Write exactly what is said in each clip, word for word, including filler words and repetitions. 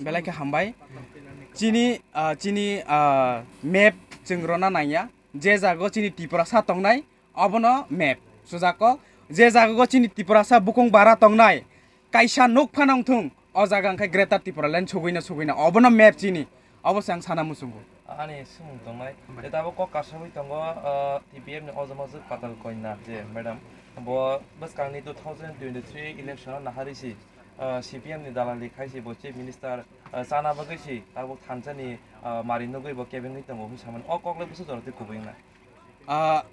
Belai khe hambai. Chini, ah, chini, ah, map chwng rwna nangya. Je jago chini Tiprasa tongnai, obono map. Sujak kok, je jago chini Tiprasa bukung bara tongnai, kaisa nuk phano wngthung, o jaga wngkha Greater Tipraland sugwino sugwino. Obono map chini. Obo se ang sana muchungo. Ani swngmung tongnai. Je tabuk kok kasagwi tongo, ah, T P F ni ojama jwk Patal Koina je madam. Bo bwskangni two thousand twenty-three election o nahari si, ah, C P M ni dalali khai si bo chief minister, ah, chana bagwi si tabuk thansa ni, ah, mari nugwi bo kebengwi tongo hwnwi samani. O kok le bwswk jora twi kubui wngnai. Ah,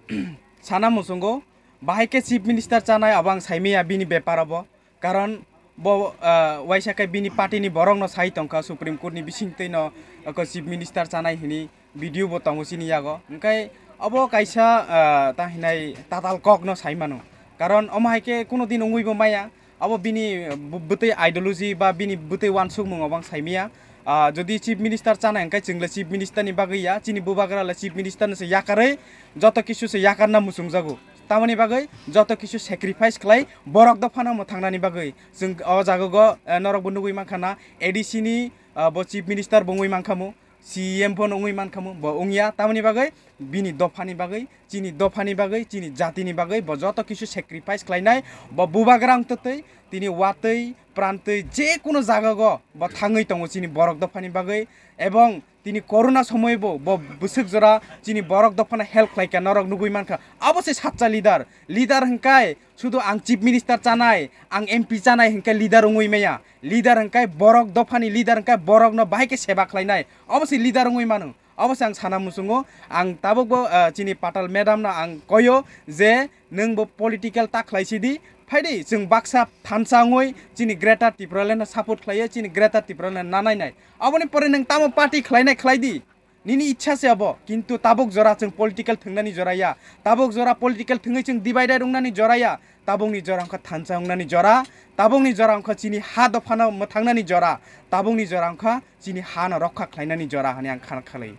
sana muchungo, bahai khe chief minister chanai abo ang saimaya bini bepar abo. Karon bo, ah, waisa khe bini party ni borok no sai tongkha Supreme Court ni bisingtwi no oko chief minister chanai hini video bo tongo chini yago. Hwnkhe abo kaisa, ah, ta hinai tatal kok no sai mano. Karon omo hai khe kuno din wngwi bo maya. Abo bini bu-, bwtwi ideology ba bini bwtwi uansukmung abo ang saimaya. Ah, jodi chief minister chana hwnkhe chwng le chief minister ni bagwi ya, chini bubagra le chief minister no se yakarwi joto kisu se yakarna muchungjago. Tamoni bagwi joto kisu sacrifice khlai borok dophano mwthangnani bagwi. Chwng o jaga go, eh, norok bo nugwi mankha na A D C ni, ah, bo chief minister bo wngwi mankha mu, C E M phano wngwi mankha mu, bo wngya. Tamoni bagwi bini dophani bagwi, chini dophani bagwi, chini jatini bagwi bo joto kisu sacrifice khlainai, bo bubagra wngtwi tini watwi, prantwi, je kuno jagago bo thangwi tongo chini borok dophani bagwi, ebong tini corona somoibo bo bwswk jora chini borok dophano help khlaikha, norok nugwi mankha. Abo se sacha leader, leader hwnkhe sudu ang chief minister chanai, ang M P chanai hwnkhe leader wngwi maya. Leader hwnkhe borok dophani leader hwnkhe borokno bahai khe seba khlainai. Abo se leader wngwi mano. Abo se ang sana muchungo. Ang tabukbo, ah, chini Patal madam no ang koyo je nwng bo political ta khlai sidi. Phaidi chwng baksa thansa wngwi chini Greater Tipraland no support khlaiyo, chini Greater Tipraland no nanainai. Aboni pore nwng tamo party khlainai khlaidi. Nini ichha se abo, kintu tabuk jora chwng political thwngnani jora ya, tabuk jora political thwngwi chwng divided wngnani jora ya, tabukni jora wngkha thansa wngnani jora, tabukni jora wngkha chini ha dophano mwthangnani jora, tabukni jora wngkha chini hano rokha khlainani jora hwnwi ang khana khalai.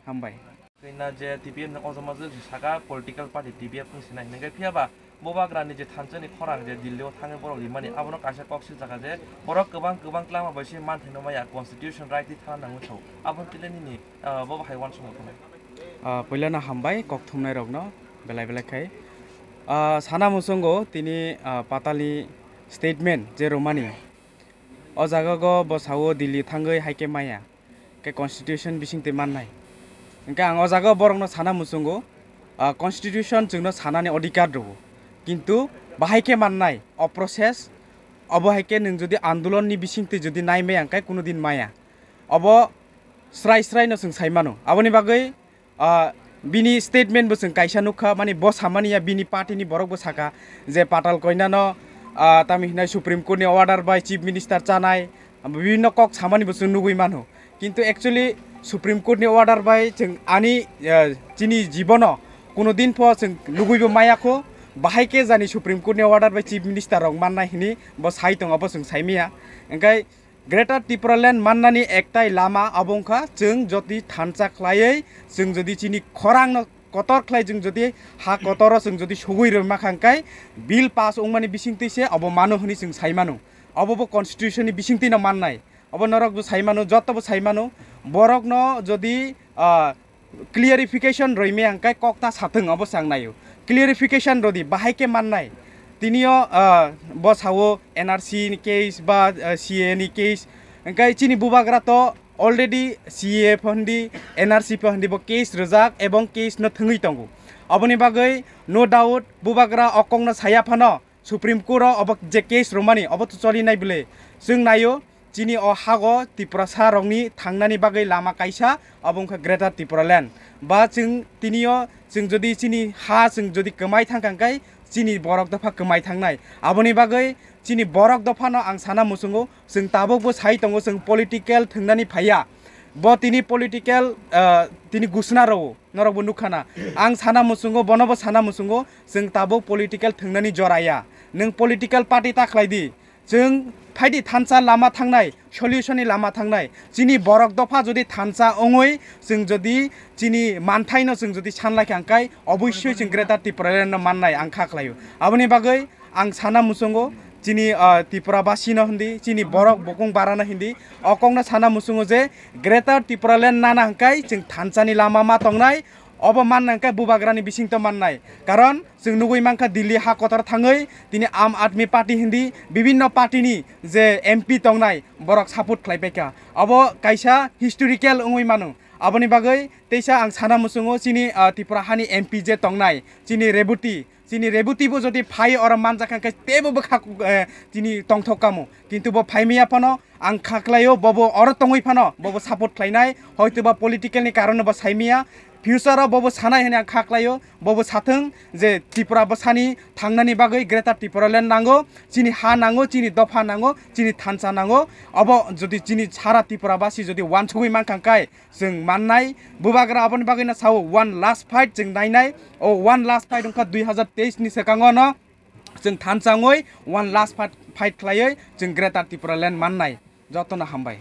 Hambai. Twi na je T P F ni ojama jwk saka political party T P F wng sinai hwnwi khe phiya ba Bubagrani je thansa ni khorang je Delhi o thangwi borok rimani, abono kaisa kok swijak kha je borok kwbang kwbang kwlangma bai se manthai no maya, constitution right twi thana nangwi sao. Aboni twi le nini, ah, bo bahai uansukmung tongo. Ah, puila no hambai kok thumnai rok no belai belai khai. Ah, sana muchungo tini, ah, Patal ni statement je romani. O jaga go bo sao Delhi thangwi hai khe maya. Khe constitution bising twi mannai. Hwnkhe ang o jaga o borokno sana muchungo, ah, constitution chwngno sanani odhikar rwo. Kintu bahai khe mannai o process, obo hai khe nwng jodi andolon ni bising twi jodi nai maya hwnkhe kuno din maya. Obo srai srai no chwng sai mano. Aboni bagwi, ah, bini statement bo chwng kaisa nukha, mani bo samani ya bini party ni borok bo saka je Patal Koina no, ah, tamo hinai Supreme Court ni order bai chief minister chanai, bibhinno kok samani bo chwng nugwi mano. Kintu actually Supreme Court ni order bai chwng ani, ah, chini jibono kuno din pho chwng nugwi bo maya kho, bahai khe jani Supreme Court ni order bai chief minister rok mannai hini bo sai tongo, bo chwng sai maya. Hwnkhe Greater Tipraland mannani ektai lama abo wngkha, chwng jodi thansa khlaiwi, chwng jodi chini khorangno kotor khlai, chwng jodi ha kotoro chwng jodi sugwi rwma kha hwnkhe bill pass wngmani bisingtwi se abo mano hwnwi chwng sai mano. Obo bo constitution ni bisingtwi no mannai. Obo norok bo sai mano, joto bo sai mano. Borokno jodi, ah, clarification rwimaya hwnkhe kok ta sathwng, obo se ang naio. Clarification rwdi, bahai khe mannai. Tinio, ah, bo sao N R C ni case ba, ah, C A A ni case. Hwnkhe chini bubagra to already C A A pho hindi, N R C pho hindi bo case rwjak ebong case no thwngwi tongo. Oboni bagwi no doubt bubagra o kokno saya phano Supreme Court o obo je case romani obo to choli nai bwle. Chwng naio chini o hago Tiprasa rokni thangnani bagwi lama kaisa, obo wngkha Greater Tipraland. Ba chwng tinio chwng jodi chini ha chwng jodi kwmai thangkha hwnkhe chini borok dopha kwmai thangnai. Aboni bagwi chini borok dophano ang sana muchungo, chwng tabukbo sai tongo chwng political thwngnani phaiya. Bo tini political, ah, tini gusna rwo. Norokbo nukha na. Ang sana muchungo, bonobo sana muchungo, chwng tabuk political thwngnani jora ya. Nwng political party ta khlai di. Chwng phaidi thansa lama thangnai, solution ni lama thangnai. Chini borok dopha jodi thansa wngwi, chwng jodi chini manthaino chwng jodi sanlai kha hwnkhe, obossoi chwng Greater Tipraland no mannai ang kha khlaio. Aboni bagwi ang sana muchungo, chini, ah, Tripura basino hindi, chini borok bokong barano hindi, o kokno sana muchungo je Greater Tipraland nana hwnkhe chwng thansani lama ma tongnai, obo manna hwnkhe bubagrani bisingto mannai. Karon chwng nugwi mankha Delhi ha kotor thangwi tini Aam Aadmi Party hindi bibinno party ni je M P tongnai borok support khlaipaikha. Obo kaisa historical wngwi mano. Aboni bagwi teisa ang sana muchungo chini, ah, Tripura hani M P je tongnai, chini Reboti, chini Reboti bo jodi phai oro manjak kha khe teibo bwkha, eh, chini tongthok kamo. Kintu bo phaimaya phano ang kha khlaio, bobo oro tongwi phano bobo support khlainai, hoitoba political ni karon bo saimaya. Future o bobo sanai hwnwi ang kha khlaio, bobo sathwng je Tripura bwsani thangnani bagwi Greater Tipraland nango, chini ha nango, chini dopha nango, chini thansa nango. Obo jodi chini sara Tripura basi jodi wansugwi mankha khe, chwng mannai. Bubagra aboni bagwino sao one last fight chwng nainai. O one last fight wngkha dui hazar teis ni swkango no chwng thansa wngwi one last fight, fight khlaiwi chwng Greater Tipraland mannai. Jotono hambai.